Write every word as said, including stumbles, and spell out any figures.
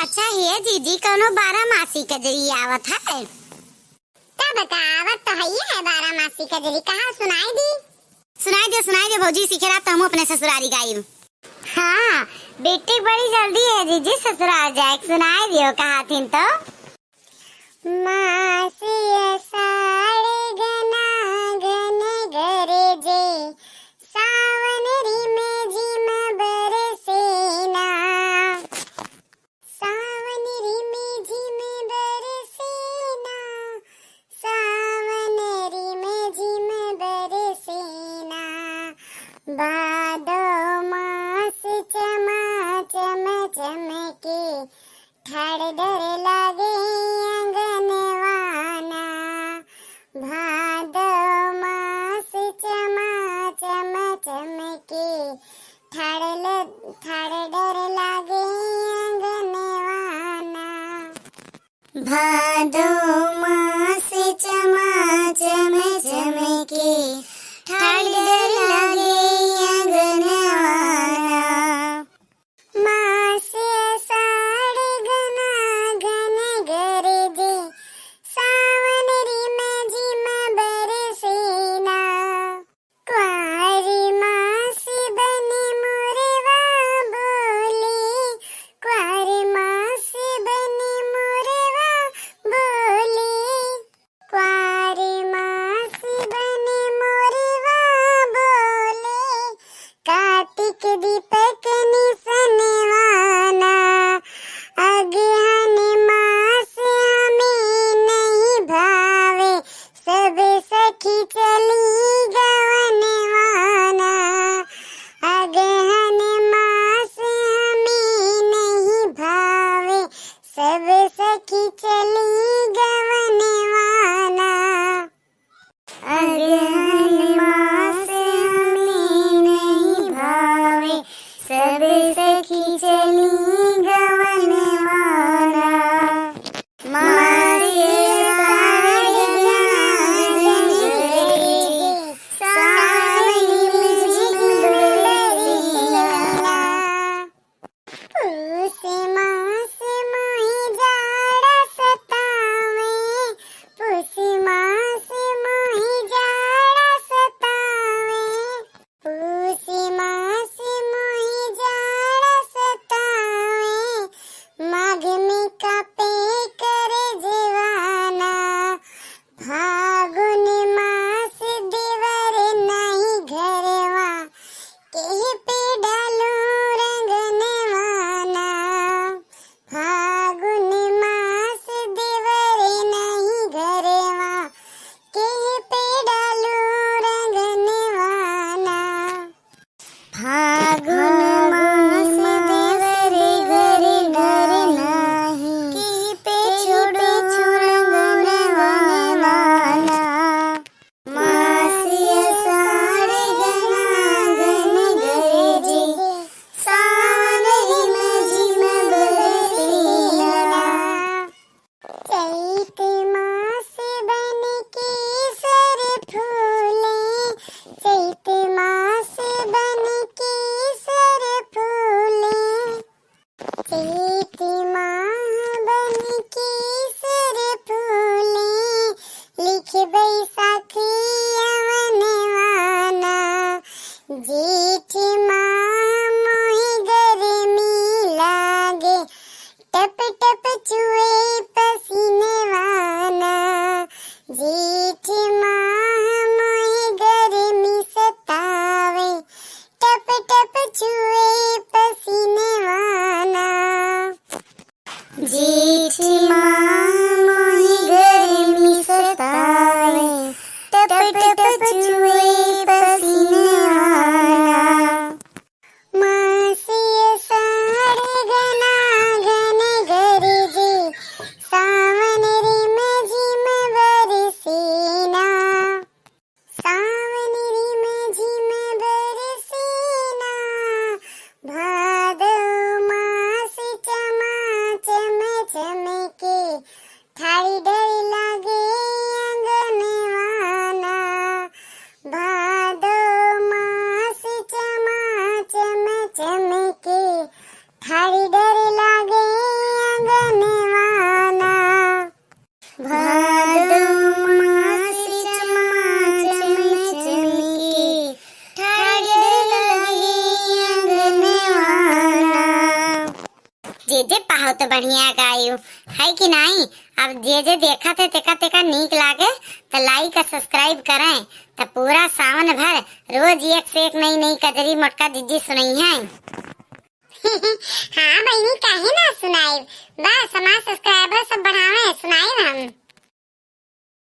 अच्छा हे जीजी, कौनो बारह मासी कजरी आवत है? तब का, आवत तो हइये है बारह मासी कजरी, कहा सुनाई दी? सुनाई दे, सुनाई दे भौजी, सीखे रात तो हमहू अपने ससुरारी गाइब। हाँ, बिट्टी बड़ी जल्दी है जीजी ससुराल जाए, सुनाई दियो कहा थिन तो। मासी असाढ़ गना गन गरजे, सावन रिम झिम बरसेना। सावन रिम झिम बरसेना, सावन रिम झिम बरसेना। भादो मास चमा चम चमके, ठाड़ डर लागे अंगनवाना। भादो मास चमा चम चमके, ठाड़ ल-, ठाड़ डर लागे अंगनवाना। भादो मास चमा चम चमके, ठाड़ डर लागे अंगनवाना। मास असाढ़ गना गन गरजे, सावन रिम झिम बरसेना। क्वारी मास बन मोरवा बोले, क्वारी मास बन मोरवा बोले। क्वारी मास बन मोरवा बोले, कार्तिक दीपक निसनवाना। अगहन मास हमें नहीं भावे, सब सखी चली गवनवाना। अगहन मास हमें नहीं भावे, सब सखी चली गवनवाना। अगहन मास हमें नहीं भावे, सब सखी चली गवनवाना। मास असाढ़ गना गन गरजे, सावन रिम झिम बरसेना। पूस मास मोहे जाड़ा सतावे, पूस मास मोहे जाड़ा सतावे, पूस मास मोहे जाड़ा सतावे, माघ में कापे करजवाना। फागुन मास देवर नहीं घरवा, केह पे डालू रंगनवाना। फागुन मास देवर नहीं घरवा, केह पे डालू रंगनवाना। फागुन मास देवर घर डर नाही, केह पे छोड़ू रंगनवाना। मास असाढ़ गना गन गरजे, सावन रिम झिम बरसेना। चैत मास बन केसर फूले, चैत मास बन केसर फूले। चैत माह बन केसर फूले, लिख बैसाखी अवनवाना। जेठ माह मोहे गर्मी लागे, टप टप चुए पसीनवाना। जेठ माह मोहे गर्मी सतावे, टप टप चुए पसीनवाना। जेठ माह मोहे गर्मी सतावे, टप टप चुए पसीनवाना। मास असाढ़ गना गन गरजे, सावन रिम झिम बरसेना। सावन रिम झिम बरसेना, भादो मास चमा चम चमके, जे पाहो तो बढ़िया गायू, है कि नाहीं? अब जे जे देखत है, तेका तेका नीक लागे, त like और subscribe करें, त पूरा सावन भर रोज एक से एक नई नई कजरी मोटका जिज्जी सुनइहैं। हाँ बहिनी, काहे ना सुनाइब, बस हमार subscriber सब बढ़ावें, सुनाइब हम।